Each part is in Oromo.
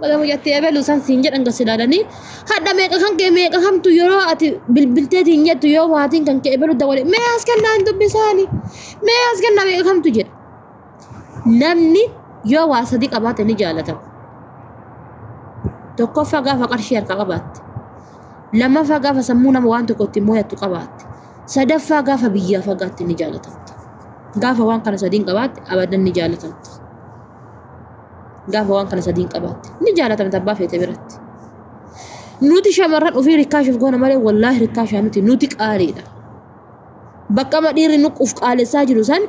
Baga mucattee ebelu san siin jedhan gas ilaalanii hadha meeqa kan kee meeqa kamtu yeroo ati bilbilteetiin jettu yoo maatiin kan kee ebelu dawale mee as kennaa hin dubbisaani mee as kennaa meeqa kamtu jedha. Namni yoo waa sadii qabaate ni jaalatama. Tokkoffaa gaafa qarshii harkaa qabaatte. Lammaffaa gaafa sammuu nama waan tokko ittiin mo'attu qabaatte. Sadaffaa gaafa biyyaa fagaatte ni jaalatamta. Gaafa waan kana sadiin qabaatte abadan ni jaalatamta. Gaafa waan kana sadiin qabaatte ni jaalatamta abbaa feete biratti. Nuti shamarran ofii rikkaashuuf goona malee wallaahi rikkaashaa nuti qaaliidha. Bakka amma dhiirri nu uf qaalessaa jiru san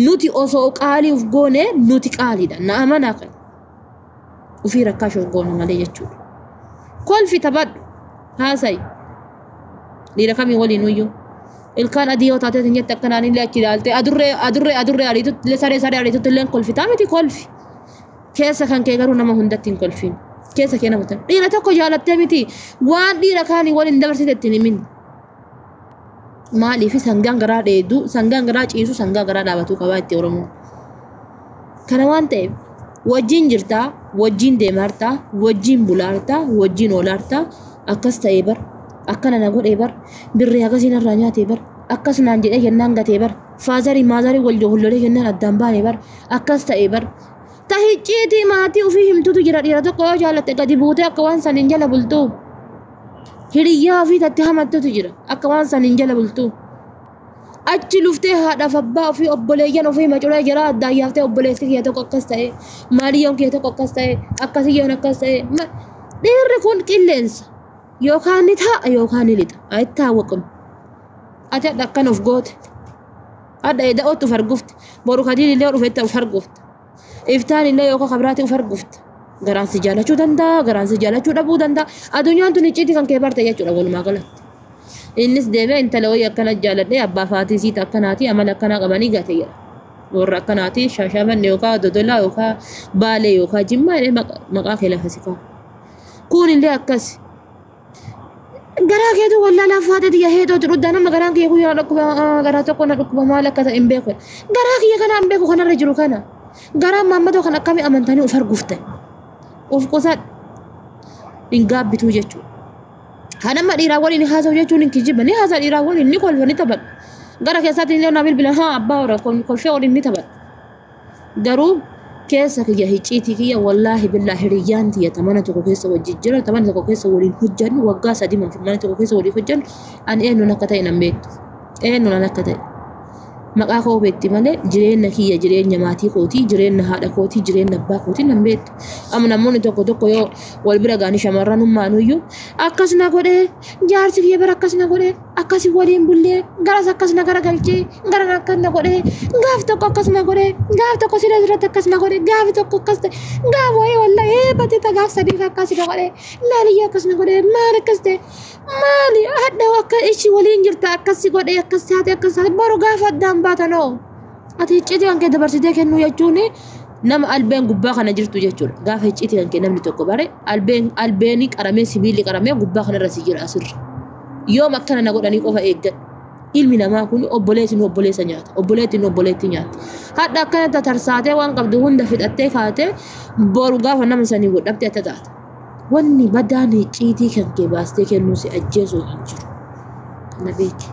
nuti osoo qaalii uf goone nuti qaaliidha. Na amanaa kana. Ofii rakkaashuuf goona malee jechuudha. Kolfi taphadhu haasayi. Dhiira kamii waliin iyyuu. Ilkaan adii yoo taate hin jette akkanaan illee achi ilaalte adurree adurree adurree ariitutti illee saree saree ariitutti illee kolfitaa miti kolfi. Keessa kan kee garuu nama hundatti hin kolfin. Keessa kee nama hundatti. Dhiira tokko jaalattee miti waan dhiira kaanii waliin dabarsite ittiin himin. Maaliif sangaan garaa dheedu, sangaan garaa ciisu, sangaa garaa dhaabatuu qabaa itti Oromoon. Kana waan ta'eef wajjin jirtaa, wajjin deemaartaa, wajjin bulaartaa, wajjin oolaartaa akkas ta'ee bar, akkana na godhee bar, birrii akkasiin irraa nyaatee bar, akkas naan jedhee jennaan gatee bar, faazarii maazarii wal hollolee jennaan addaan baanee bar, akkas ta'ee bar. Tahicciitii maatii ofii himtutu jira dhiira tokko yoo jaalatte gadi buutee akka waan saniin jala bultuu. Hiriyyaa ofii tatti hamattutu jira akka waan saniin jala bultuu. Achi luftee haadhaaf abbaa ofii obboleeyyan ofii macuree jira addaan yaaftee obboleessi kiyya tokko akkas ta'e maaliyyoon kiyya tokko akkas ta'e akkasiyyoon akkas ta'e. Dhiirri kun qilleensa yookaan ni taa'a yookaan ni lixa. Ayittaawwaqum. Ati hadha akkan of goote. Hadha eda'ootti of argufte. Boru kadiin illee dhufetti of argufte. Iftaan illee yookaan kabiraatti of argufte. Garaan si jaalachuu danda'a, garaan si jaalachuu dhabuu danda'a. Addunyaan tun icciitii kan kee barte jechuudha walumaa galatti. Innis deemee intala wayii akkana jaaladhee abbaa faatii siita akkanaati amala akkanaa qabanii gate jedha. Warra akkanaati Shaashamanne yookaan Dodolaa yookaan Baalee yookaan Jimmaa jedhee maqaa kee lafa si kaa'a. Kun illee akkas. Garaa keetu wallaalaa faatee tiyya heexootti dhuddaa nama garaan kiyya guyyaa dhukkuba garaa tokko na dhukkuba maal akka ta'e hin beeku. Garaa kiyya kana hin beeku kanarra jiru kana. Garaan maammadoo kan akkamii amantanii of argufte. Of qusadhu. Hin gaabbituu jechuudha. Kan amma dhiiraa waliin haasa'u jechuun hin kijiba. Ni haasa dhiiraa waliin ni kolfa ni taphadha. Gara keessaatti illee naa bilbila haa abbaa warra kolfee waliin ni taphadha. Garuu keessa kiyya hicciitii kiyya wallaahi billaa hiriyyaan tiyya mana tokko keessa wajjin jira mana tokko keessa waliin hojjannu waggaa sadii mana tokko keessa waliin hojjannu ani eenyuun akka ta'e nan beektu. Eenyuun akka ta'e. Maqaa koo beekti malee jireenya kiyya jireenya maatii kootii jireenya haadha kootii jireenya abbaa kootii nan beektu. Amma namoonni tokko tokko yoo wal bira ga'anii shamarran ummaanuyyuu akkas na godhee jaarsi kiyya bara akkas na godhee akkasi waliin bullee garas akkas na garagalchee gara akkas na godhee gaaf tokko akkas na godhee gaaf tokko siree irratti akkas na godhee gaaf tokko akkas ta'e gaaf wayii wallaahi eebbatee gaaf sadiif akkas na godhee maaliyyuu akkas na godhee maal akkas ta'e maali hadha akka ishi waliin jirta akkasi godhee akkas taate akkas taate boru gaafa addaan baatanoo ati icciitii kan kee dabarsitee kennuu jechuun nama albeen gubbaa kana jirtu jechuudha. Gaafa icciitii kan kee namni tokko bare albeen albeeni qaramee sibiilli qaramee gubbaa kanarra si jira asirra. Yoom akkana na godhanii qofa eeggadhu. Ilmi namaa kun obboleessi nu obboleessa nyaata. Obboleetti nu obboleetti nyaata. Hadha akkana tatarsaatee waan qabdu hunda fixattee kaatee boru gaafa nama sanii godhabte akka taata. Wanni badaan icciitii kan kee baastee kennuu si ajjeesuu hin jiru. Kana beeki.